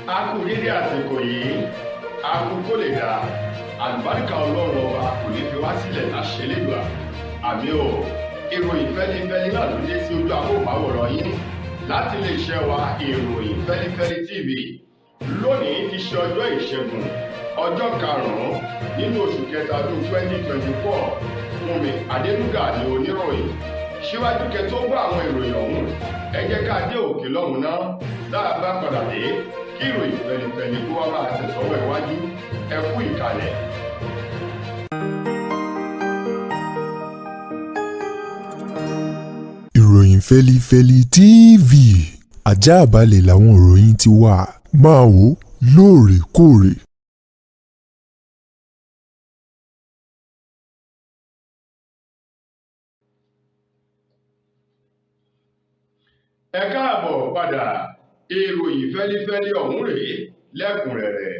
A kú dédé àsìkò yìí, a kú kó lè dà. Àlùbáríkà Ọlọ́run Ọba kò ní fi wá sílẹ̀ láṣẹ Elédùà. Àmín o. Ìròyìn fẹ́lifẹ́li náà ló dé sí ojú amóhùnmáwòrán yín láti iléeṣẹ́ wa, Ìròyìn Fẹ́lifẹ́li TV. Lónìí ti ṣe ọjọ́ Ìṣẹ́gun, ọjọ́ karùn-ún nínú oṣù kẹta ọdún 2024. Fúnmi Adénúgà ní oníròyìn. Síwájú kẹ́ tó gbọ́ àwọn ìròyìn ọ̀hún, ẹ jẹ́ ká dé òkè lọ́hùn náà. Tá a bá padà dé, kí ìròyìn fẹ́lifẹ́li kó wá máa tẹ̀sọ́wọ́ iwájú. Ẹ kú ìkàlẹ̀. Ìròyìn Fẹ́lifẹ́li TV, àjààbálẹ̀ làwọn ìròyìn ti wà. Máa wò ó lóòrèkóòrè. Ẹ káàbọ̀ padà. Ìròyìn fẹ́lifẹ́li ọ̀hún rèé lẹ́kùnrẹ́rẹ́.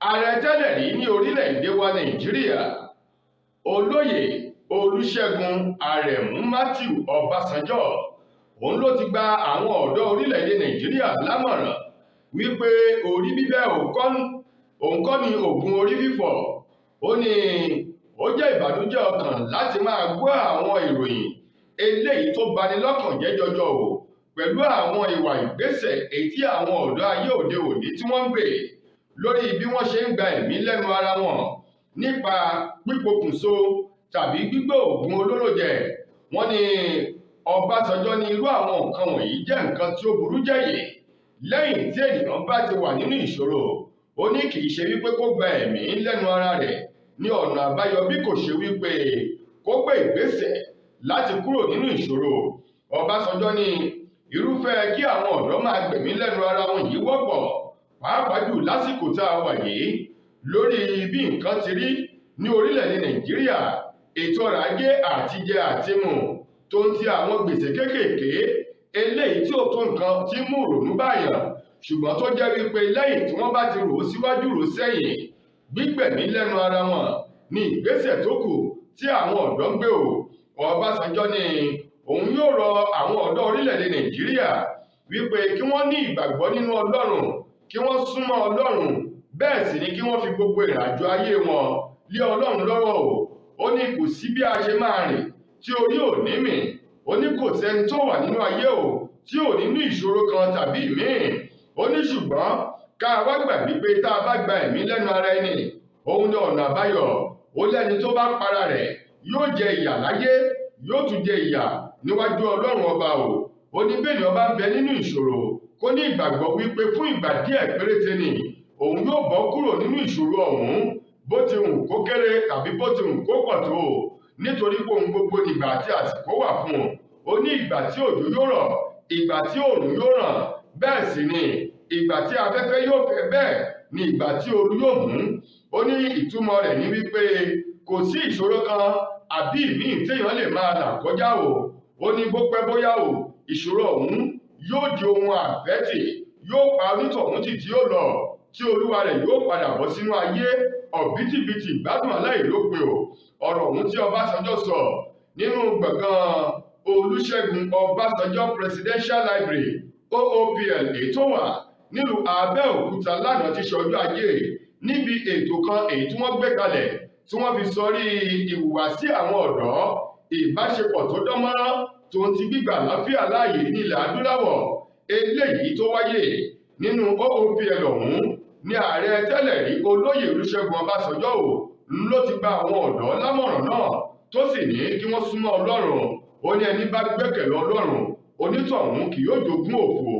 Ààrẹ tẹ́lẹ̀ rí ní orílẹ̀-èdè wa Nàìjíríà, Olóyè Olúṣẹ́gun Àrẹ̀mú Matthew Ọbásanjọ́, òun ló ti gba àwọn ọ̀dọ́ orílẹ̀-èdè Nàìjíríà lámọ̀ràn wípé orí bíbẹ́ òun kọ́ ni oògùn orí fífọ́. Ó ní ó jẹ́ ìbànújẹ́ ọkàn láti máa gbọ́ àwọn ìròyìn eléyìí tó bani lọ́kàn jẹ́ jọjọ o, pẹ̀lú àwọn ìwà ìgbésẹ̀ èyí tí àwọn ọ̀dọ́ ayé òde òní tí wọ́n ń gbé lórí bí wọ́n ṣe ń gba ẹ̀mí lẹ́nu ara wọn nípa pípokùnso tàbí gbígbé oògùn olóró jẹ. Wọ́n ní Ọbásanjọ́ ní irú àwọn nǹkan wọ̀nyí jẹ́ nǹkan tí ó burú jẹ́yè. Lẹ́yìn tí ènìyàn bá ti wà nínú ìṣòro, ó ní kì í ṣe wípé kó gba ẹ̀mí lẹ́nu ara rẹ̀ ní ọ̀nà àbáyọ, bí kò ṣe wípé kó gbé ìgbésẹ̀ láti kúrò nínú ìṣòro. Ọbásanjọ́ ní irúfẹ́ kí àwọn ọ̀dọ́ máa gbẹ̀mí lẹ́nu ara wọn yìí wọ́pọ̀, pàápàá jù lásìkò tá a wà yìí, lórí bí nǹkan ti rí ní orílẹ̀-èdè Nàìjíríà, ètò ọrọ̀ ajé àtijẹ àtimu tó ń ti àwọn gbèsè kéékèèké eléyìí tí ò tó nǹkan tí mú ìrònú báyàn, ṣùgbọ́n tó jẹ́ wípé lẹ́yìn tí wọ́n bá ti rò ó síwájú rò ó sẹ́yìn, gbígbẹ̀mí lẹ́nu ara wọn ní ìgbésẹ̀ tó kù tí àwọn ọ̀dọ́ ń gbé o. Ọbásanjọ́ ní òun yóò rọ àwọn ọ̀dọ́ orílẹ̀-èdè Nàìjíríà wípé kí wọ́n ní ìgbàgbọ́ nínú Ọlọ́run, kí wọ́n súnmọ́ Ọlọ́run, bẹ́ẹ̀ sì ni kí wọ́n fi gbogbo ìrìnàjò ayé wọn lé Ọlọ́run lọ́wọ́ o. Ó ní kò sí bí a ṣe máa rìn tí orí ò ní mì. Ó ní kò sẹ́ni tó wà nínú ayé o tí ò ní ní ìṣòro kan tàbí ìmíì. Ó ní ṣùgbọ́n ká wá gbà wípé tá a bá gba ẹ̀mí lẹ́nu ara ẹni, òun ni ọ̀nà àbáyọ. Ó lẹ́ni tó bá para rẹ̀ yóò jẹ ìyà láyé, yóò tún jẹ ìyà níwájú Ọlọ́run Ọba o. Ó ní bẹ́ẹ̀ ni ọba ń bẹ nínú ìṣòro, kó ní ìgbàgbọ́ wípé fún ìgbà díẹ̀ péréte ni òun yóò bọ́ kúrò nínú ìṣòro ọ̀hún, bó ti hùn kó kéré tàbí bó ti hùn kó pọ̀ tó, nítorí pé ohun gbogbo nígbà tí àsìkò wà fún un. Ó ní ìgbà tí òjò yóò rọ̀, ìgbà tí òòrùn yóò ràn, bẹ́ẹ̀ sì ni ìgbà tí afẹ́fẹ́ yóò fẹ́, bẹ́ẹ̀ ni ìgbà tí ooru yóò mú. Ó ní ìtumọ̀ rẹ̀ ní wípé kò sí ìṣòro kan àbí ìmíì téèyàn lè máa là kọjá o. Ó ní bó pẹ́ bóyá o, ìṣòro ọ̀hún yóò di ohun àfẹ́tì, yóò pa onítọ̀hún tì tí ó lọ, tí olúwa rẹ̀ yóò padà bọ́ sínú ayé ọ̀bítíbitì ìgbádùn aláìlópin o. Ọ̀rọ̀ ọ̀hún tí Ọbásanjọ́ sọ nínú gbọ̀ngàn Olúṣẹ́gun Ọbásanjọ́ Presidential Library, OOPL, èyí tó wà nílùú Abẹ́òkúta lánàá ti ṣe ọjọ́ Ajé, níbi ètò kan èyí tí wọ́n gbé kalẹ̀ tí wọ́n fi sọrí ìhùwàsí àwọn ọ̀dọ́, ìbáṣepọ̀ tó dánmọ́rán tó ń ti gbígbà láfíà láàyè ní ilẹ̀ adúláwọ̀. Eléyìí tó wáyé nínú OOPL ọ̀hún ní ààrẹ tẹ́lẹ̀ rí Olóyè Olúṣẹ́gun Ọbásanjọ́ ò ló ti gba àwọn ọ̀dọ́ lámọ̀ràn náà, tó sì ní kí wọ́n súnmọ́ Ọlọ́run. Ó ní ẹni bá gbẹ́kẹ̀lé Ọlọ́run, onítọ̀hún kì yóò jogún òfò.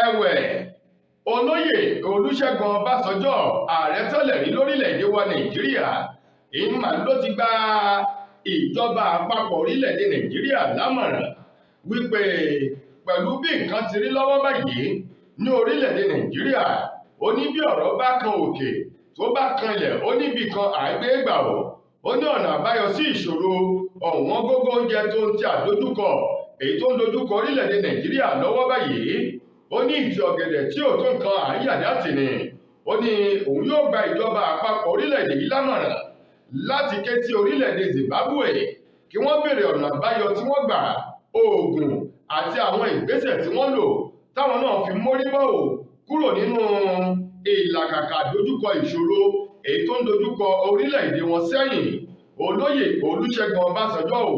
Ẹ̀wẹ̀, Olóyè Olúṣẹ́gun Ọbásanjọ́, ààrẹ tẹ́lẹ̀ rí lórílẹ̀-èdè wa Nàìjíríà, ìmà ló ti gba ìjọba àpapọ̀ orílẹ̀-èdè Nàìjíríà lámọ̀ràn wípé pẹ̀lú bí nǹkan ti rí lọ́wọ́ báyìí ní orílẹ̀-èdè Nàìjíríà, ó ní bí ọ̀rọ̀ bá kan òkè tó bá kan ilẹ̀, ó níbi kan àgbégbà o. Ó ní ọ̀nà àbáyọ sí ìṣòro ọ̀wọ́n gógó oúnjẹ tó ń ti àdójúkọ èyí tó ń dojúkọ orílẹ̀-èdè Nàìjíríà lọ́wọ́ báyìí. Ó ní ìtì ọ̀gẹ̀dẹ̀ tí ò tó nǹkan àyàdá tì ní. Ó ní òun yóò gba ìjọba àpapọ̀ orílẹ̀-èdè yìí lámọ̀ràn láti ké sí orílẹ̀-èdè Zimbabwe kí wọ́n béèrè ọ̀nà àbáyọ tí wọ́n gbà oògùn àti àwọn ìgbésẹ̀ tí wọ́n lò táwọn náà fi mórí bọ́ ò kúrò nínú ìlàkàkà dojúkọ ìṣòro èyí tó ń dojúkọ orílẹ̀-èdè wọn sẹ́yìn. Olóyè Olúṣẹ́gun Ọbásanjọ́ ò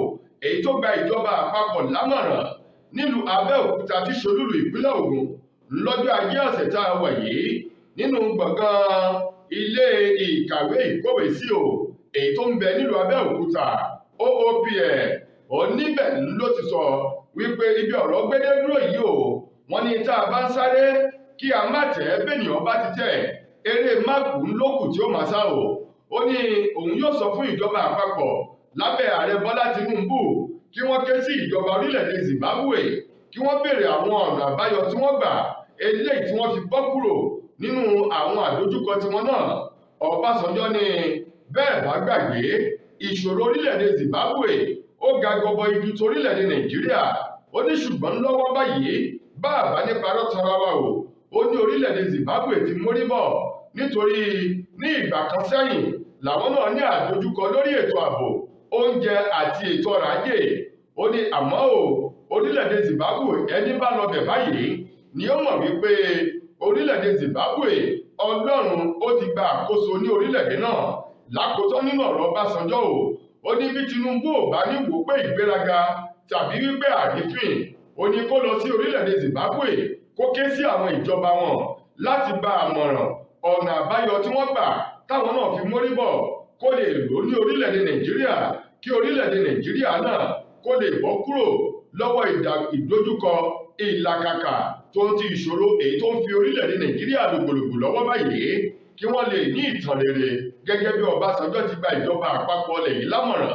èyí tó gba ìjọba àpapọ̀ lámọ̀ràn nílùú Abẹ́òkúta tí ṣolúlù ìpínlẹ̀ Ògùn lọ́jọ́ ajé ọ̀sẹ̀ tá a wà yìí nínú gbọ̀ngàn ilé ìkàwé ìkówèésí o èyí tó ń bẹ nílùú Abẹ́òkúta OOPL oníbẹ̀ ló ti sọ wípé ibi ọ̀rọ̀ gbédé dúró yìí o, wọ́n ní tá a bá ń sáré kí a má tẹ̀ bẹ́nìyàn bá ti tẹ̀ eré máàkù ńlókù tí ó máa sá o. Ó ní òun yóò sọ fún ìjọba àpapọ̀ lábẹ́ ààrẹ Bọ́lá Tinubu kí wọ́n ké sí ìjọba orílẹ̀-èdè Zimbabwe kí wọ́n béèrè àwọn ọ̀nà àbáyọ tí wọ́n gbà eléyìí tí wọ́n fi bọ́ kúrò nínú àwọn àdójúkọ tiwọn náà. Ọbásanjọ́ ní bẹ́ẹ̀ bá gbàgbé ìṣòro orílẹ̀-èdè Zimbabwe ó ga gọbọi ju torílẹ̀-èdè Nàìjíríà. Ó ní ṣùgbọ́n lọ́wọ́ báyìí bá àbá nípa rọ́tara wa o, ó ní orílẹ̀-èdè Zimbabwe ti mórí bọ̀ nítorí ní ìgbà kan sẹ́yìn làwọn náà ní àdójúkọ lórí ètò ààbò, oúnjẹ àti ètò ọrọ̀ ajé. Ó ní àmọ́ o, orílẹ̀-èdè Zimbabwe ẹni bá lọ bẹ̀ báyìí ni ó mọ̀ wípé orílẹ̀-èdè Zimbabwe Ọlọ́run ó ti gba àkóso ní orílẹ̀-èdè náà. Lákòótán nínú ọ̀rọ̀ Ọbásanjọ́ o, ó ní bí Tinubu ò bá ní wò pé ìgbéraga tàbí wípé àrífín, ó ní kó lọ sí orílẹ̀-èdè Zimbabwe kó ké sí àwọn ìjọba wọn láti gba àmọ̀ràn ọ̀nà àbáyọ tí wọ́n gbà táwọn náà fi mórí bọ̀ kó lè lò ní orílẹ̀-èdè Nàìjíríà kí orílẹ̀-èdè Nàìjíríà náà kó lè bọ́ kúrò lọ́wọ́ ìdojúkọ ìlàkàkà tó ń ti ìṣòro èyí tó ń fi orílẹ̀-èdè Nàìjíríà lògbòlògbò lọ́wọ́ báyìí kí wọ́n lè ní ìtàn rere gẹ́gẹ́ bí Ọbásanjọ́ ti gba ìjọba àpapọ̀ ilẹ̀ yìí lámọ̀ràn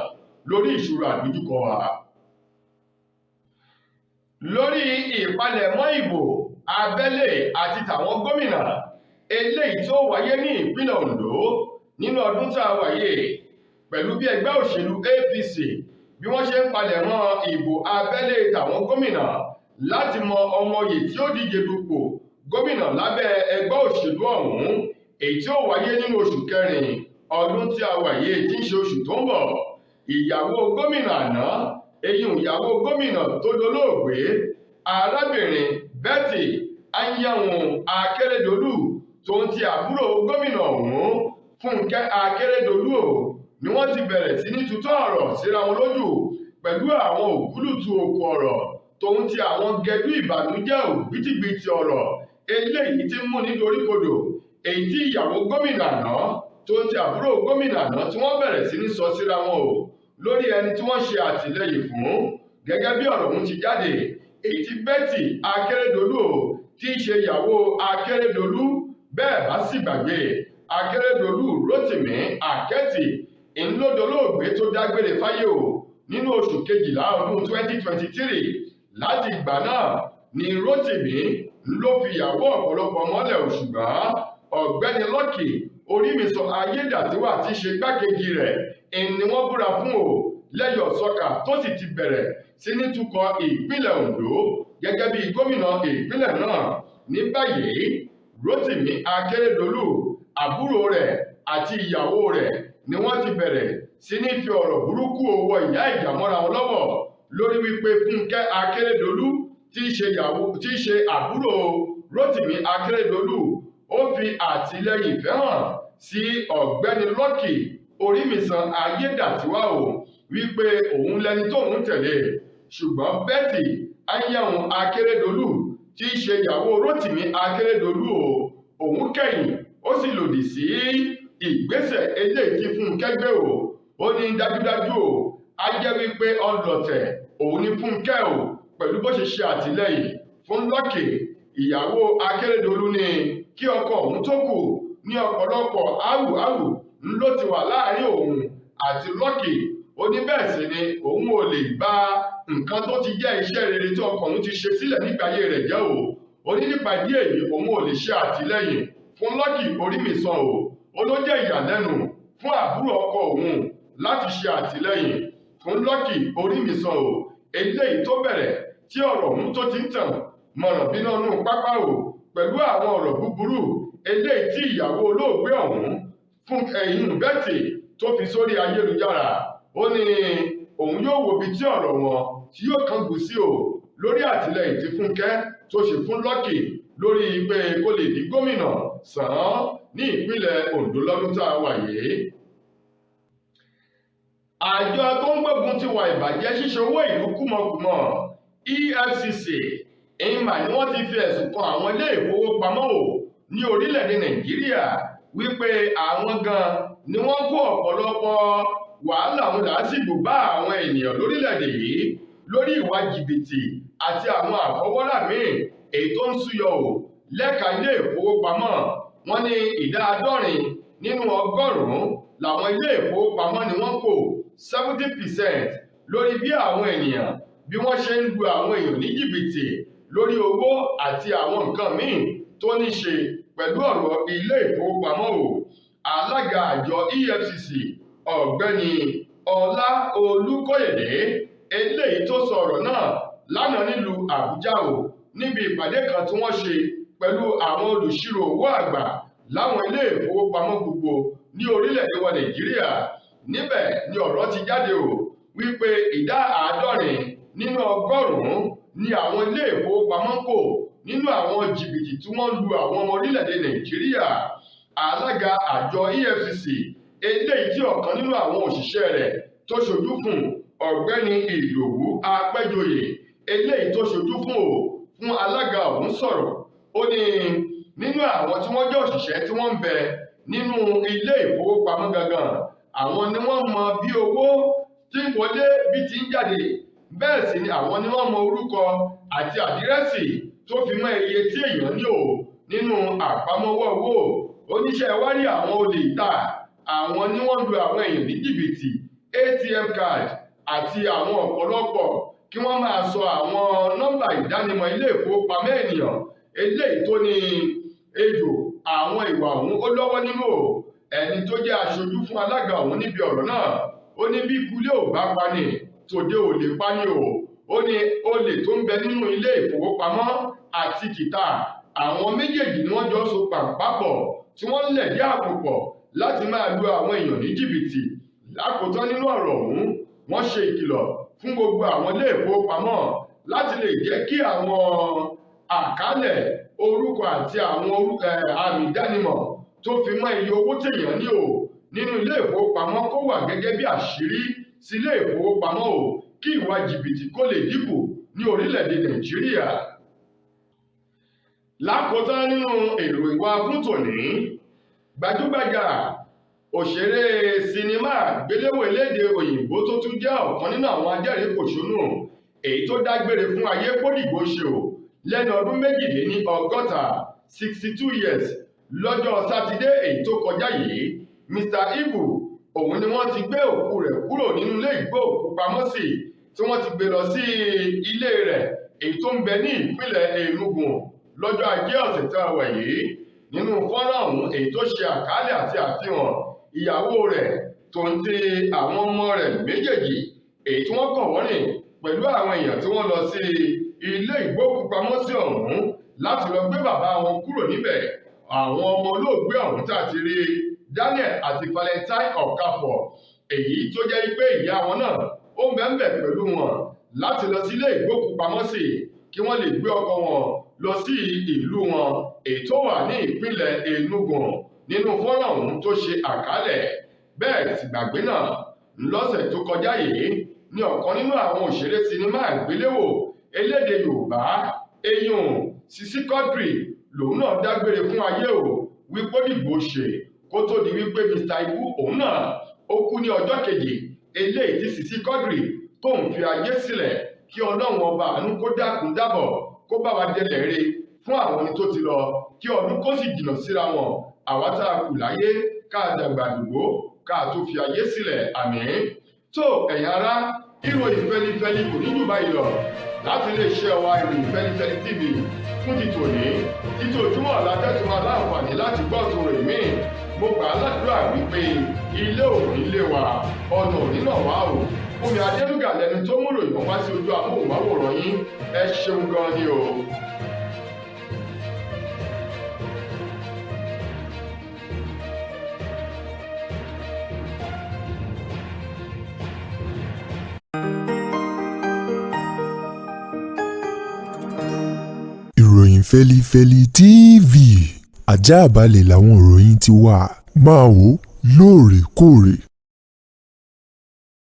lórí ìṣòro àdójúkọ wa. Lórí ìpalẹ̀mọ́ ìbò abẹ́lé àti tàwọn gómìnà eléyìí tó wáyé ní ìpínlẹ̀ Ondo nínú ọdún tá a wáyé pẹ̀lú bí ẹgbẹ́ òṣèlú APC bí wọ́n ṣe ń palẹ̀mọ́ ìbò abẹ́lé tàwọn gómìnà láti mọ ọmọye tí ó díje dupò gómìnà lábẹ́ ẹgbẹ́ òṣèlú ọ̀hún èyí tí ó wáyé nínú oṣù kẹrin ọdún tí a wáyé tí ń ṣe oṣù tó ń bọ̀. Ìyàwó gómìnà àná, eyín ìyàwó gómìnà tó dolóògbé arábìnrin Betty Anyanwu Akérédolú tó ń ti àbúrò gómìnà ọ̀hún Fúnkẹ́ Akérédolú o ni wọ́n ti bẹ̀rẹ̀ sí ní tutọ́ ọ̀rọ̀ síra wọn lójú pẹ̀lú àwọn ògúlùtù òkú ọ̀rọ̀ tó ń ti àwọn gẹdú ìbànújẹ́ ògbìtìgbìtì ọ̀rọ̀ eléyìí tí ń múni doríkodò èyí tí ìyàwó gómìnà àná tó ń ti àbúrò gómìnà àná tí wọ́n bẹ̀rẹ̀ sí ní sọ síra wọn o lórí ẹni tí wọ́n ṣe àtìlẹ́yìn fún. Gẹ́gẹ́ bí ọ̀rọ̀ ọ̀hún ti jáde èyí tí Betty Akérédolú o tí í ṣe ìyàwó Akérédolú, bẹ́ẹ̀ bá sì gbàgbé Akérédolú Rótìmí Àkẹ́tì ńlọdọlóògbé tó dágbére fáyé o nínú oṣù kejìlá ọdún 2023. Láti ìgbà náà ni Rótìmí ló fi ìyàwó ọ̀pọ̀lọpọ̀ mọ́lẹ̀, ṣùgbọ́n ọ̀gbẹ́ni Lucky Orímisàn Ayédàtiwà tí ṣe igbákejì rẹ̀ ni wọ́n búra fún o lẹ́yọ̀ sọ́kà tó sì ti bẹ̀rẹ̀ sí ní tukọ̀ ìpínlẹ̀ Ondo gẹ́gẹ́ bí gómìnà ìpínlẹ̀ náà. Ní báyìí Rótìmí Akérédolú, àbúrò rẹ̀ àti ìyàwó rẹ̀ ni wọ́n ti bẹ̀rẹ̀ sí ní fi ọ̀rọ̀ burúkú owó ìyá ìjà mọ́ra wọn lọ́wọ́ lórí wípé Fúnkẹ́ Akérédolú tí í ṣe àbúrò Rótìmí Akérédolú ó fi àtìlẹ́yìn ìfẹ́ hàn sí ọ̀gbẹ́ni Lucky Orímisàn Ayédàtiwà o wípé òun lẹni tóun tẹ̀lé, ṣùgbọ́n Betty Anyanwu Akérédolú tí í ṣe ìyàwó Rótìmí Akérédolú o òun kẹ̀yìn ó sì lòdì sí ìgbésẹ̀ eléyìí tí Fúnkẹ́ gbé o. Ó ní dájúdájú o á jẹ́ wípé ọlọ̀tẹ̀ òun ni Fúnkẹ́ o pẹ̀lú bó ṣe ṣe àtìlẹ́yìn fún Lucky. Ìyàwó Akérédolú ní kí ọkọ òun tó kù ní ọ̀pọ̀lọpọ̀ áwùáwù ló ti wà láàrin òun àti Lucky. Ó ní bẹ́ẹ̀ sì ni òun ò lè gba nǹkan tó ti jẹ́ iṣẹ́ rere tí ọkọ òun ti ṣe sílẹ̀ nígbà ayé rẹ̀ jẹ́ o. Ó ní nípa ìdí èyí òun ò lè ṣe àtìlẹ́yìn fún Lucky Orímisàn o. Ó ló jẹ́ ìyàlẹ́nu fún àbúrò ọkọ òun láti ṣe àtìlẹ́yìn fún Lucky Orímisàn o. Eléyìí tó bẹ̀rẹ̀ tí ọ̀rọ̀ ọ̀hún tó ti ń tàn mọ̀ràn bínú ọ̀nù pápá o pẹ̀lú àwọn ọ̀rọ̀ búburú eléyìí tí ìyàwó olóògbé ọ̀hún fún ẹ̀yìn Betty tó fi sórí ayélujára. Ó ní òun yóò wo ibi tí ọ̀rọ̀ wọn tí yóò kángun sí o lórí àtìlẹyìn tí Fúnkẹ́ tó ṣe fún Lucky lórí pé kó lè di gómìnà sàn án ní ìpínlẹ̀ Ondo lọ́dún tá a wà yìí. Àjọ tó ń gbógun ti wà ìbàjẹ́ ṣíṣe owó ìlú kúmọkùmọ EFCC ìmà ni wọ́n ti fi ẹ̀sùn kan àwọn ilé ìfowópamọ́ ò ní orílẹ̀-èdè Nàìjíríà wípé àwọn gan ni wọ́n kó ọ̀pọ̀lọpọ̀ wàhálà òun làásìgbò bá àwọn ènìyàn lórílẹ̀-èdè yìí lórí ìwà jìbìtì àti àwọn àfọwọ́rà míì èyí tó ń súyọ ò lẹ́ka ilé ìfowópamọ́. Wọ́n ní ìdá 70 nínú 100 làwọn ilé ìfowópamọ́ ni wọ́n kó 70% lórí bí àwọn ènìyàn bí wọ́n ṣe ń lu àwọn èèyàn ní jìbìtì lórí owó àti àwọn nǹkan míì tó ní ṣe pẹ̀lú ọ̀rọ̀ ilé ìfowópamọ́ o. Alága àjọ EFCC ọ̀gbẹ́ni Ọlá Olúkóyèdé eléyìí tó sọ ọ̀rọ̀ náà lánàá nílùú Àbújá o níbi ìpàdé kan tí wọ́n ṣe pẹ̀lú àwọn olùṣirò owó àgbà láwọn ilé ìfowópamọ́ gbogbo ní orílẹ̀-èdè wa Nàìjíríà. Níbẹ̀ ni ọ̀rọ̀ ti jáde o wípé ìdá 70 nínú 100 ni àwọn ilé ìfowópamọ́ kò nínú àwọn jìbìtì tí wọ́n lu àwọn ọmọ orílẹ̀-èdè Nàìjíríà. Alága àjọ EFCC eléyìí tí ọ̀kan nínú àwọn òṣìṣẹ́ rẹ̀ tó ṣojú fún ọ̀gbẹ́ni Ìdòwú Apẹ́jọyè eléyìí tó ṣojú fún o fún alága ọ̀hún sọ̀rọ̀. Ó ní nínú àwọn tí wọ́n jẹ́ òṣìṣẹ́ tí wọ́n ń bẹ nínú ilé ìfowópamọ́ gangan, àwọn ni wọ́n mọ bí owó tí ń wọlé bí ti ń jáde, bẹ́ẹ̀ sì ni àwọn ni wọ́n mọ orúkọ àti àdírẹ́sì tó fi mọ́ iye tí èèyàn ní o nínú àpamọ́wọ́ owó. Oníṣẹ́ wá rí àwọn olè ìta, àwọn ni wọ́n lu àwọn èèyàn ní jìbìtì ATM card àti àwọn ọ̀pọ̀lọpọ̀ kí wọ́n máa sọ àwọn nọ́mbà ìdánimọ̀ ilé ìfowópamọ́ ènìyàn eléyìí tó ní ejò àwọn ìwà ọ̀hún ó lọ́wọ́ nínú o. Ẹni tó jẹ́ aṣojú fún alága ọ̀hún níbi ọ̀rọ̀ náà ó ní bí kulé ò bá pani tòde ò lè pani o. Ó ní olè tó ń bẹ nínú ilé ìfowópamọ́ àti kìtà àwọn méjèèjì ni wọ́n jọ so pàǹpápọ̀ tí wọ́n ń lẹ̀dí àpò pọ̀ láti máa lu àwọn èèyàn ní jìbìtì. Lákòótán nínú ọ̀rọ̀ ọ̀hún, wọ́n ṣe ìkìlọ̀ fún gbogbo àwọn ilé ìfowópamọ́ láti lè jẹ́ kí àwọn àkálẹ̀ orúkọ àti àwọn àmì ìdánimọ̀ tó fi mọ́ iye owó téèyàn ní o nínú ilé ìfowópamọ́ kó wà gẹ́gẹ́ bí àṣírí sí ilé ìfowópamọ́ o kí ìwà jìbìtì kó lè dínkù ní orílẹ̀-èdè Nàìjíríà. Lákòótán nínú èrò ìwà fún tòní, gbajúgbajà òṣèré sinimá àgbéléwò elédè òyìnbó tó tún jẹ́ ọ̀kan nínú àwọn adẹ́rìn-pòṣónú èyí tó dágbére fún ayé pódìgbò ṣe o lẹ́nu ọdún 62 62 years lọ́jọ́ sátidé èyí tó kọjá yìí, Mr. Ibu òun ni wọ́n ti gbé òkú rẹ̀ kúrò nínú ilé ìgbé òkú pamọ́ sí tí wọ́n ti gbé lọ sí ilé rẹ̀ èyí tó ń bẹ ní ìpínlẹ̀ Enugu lọ́jọ́ ajé ọ̀sẹ̀ tá a wà yìí. Nínú fọ́nrán ọ̀hún èyí tó ṣe àkálẹ̀ àti àfihàn ìyàwó rẹ̀ tó ń ti àwọn ọmọ rẹ̀ méjèèjì èyí tí wọ́n kàn wọ́n rìn pẹ̀lú àwọn èèyàn tí wọ́n lọ sí ilé ìgbókùpamọ́sí ọ̀hún láti lọ gbé bàbá wọn kúrò níbẹ̀. Àwọn ọmọ olóògbé ọ̀hún tá a ti rí Daniel àti Valentine Okafor èyí tó jẹ́ pé ìyá wọn náà ó ń bẹ́ńbẹ̀ pẹ̀lú wọn láti lọ sí ilé ìgbókùpamọ́sí kí wọ́n lè gbé ọkọ wọn lọ sí ìlú wọn èyí tó wà ní ìpínlẹ̀ Enugu. Nínú fọ́nrán ọ̀hún tó ṣe àkálẹ̀ bẹ́ẹ̀ sì gbàgbé náà lọ́sẹ̀ tó kọjá yìí ní ọ̀kan nínú àwọn òṣèré sinimá àgbéléwò elédè Yorùbá eyín Sisi Quadri lòun náà dágbére fún ayé o wípé dìgbò ṣe kó tó di wípé Mr. Ibu òun náà ó kú ní ọjọ́ kejì eléyìí tí Sisi Quadri tóun fi ayé sílẹ̀. Kí Ọlọ́run ọba àánú kó dákun dábọ̀ kó bá wa délẹ̀ re fún àwọn ẹni tó ti lọ, kí ọdún kó sì jìnnà síra wọn, àwa tá a kù láyé ká dàgbà dùgbò ká tó fi ayé sílẹ̀, àmín. Tó ẹ̀yin ará, ìròyìn fẹlifẹli kò ní jù báyìí lọ láti iléeṣẹ́ wa ìròyìn fẹlifẹli TV fún ti tòní. Títí ojúmọ́ ọ̀la tẹ́tù máa láǹfààní láti gbọ́ tó rè mí. Mo gbà á ládùúrà wípé ilé ò ní lé wa, ọ̀nà ò ní nà wá o. Fúnmi Adélúgà lẹni tó mú ìròyìn wá sí ojú amóhùnmáwòrán yín. Ẹ ṣeun gan ni o. Ìròyìn fẹ́lífẹ́lí TV àjààbálẹ̀ làwọn ìròyìn ti wà. Máa wò lóòrèkóòrè.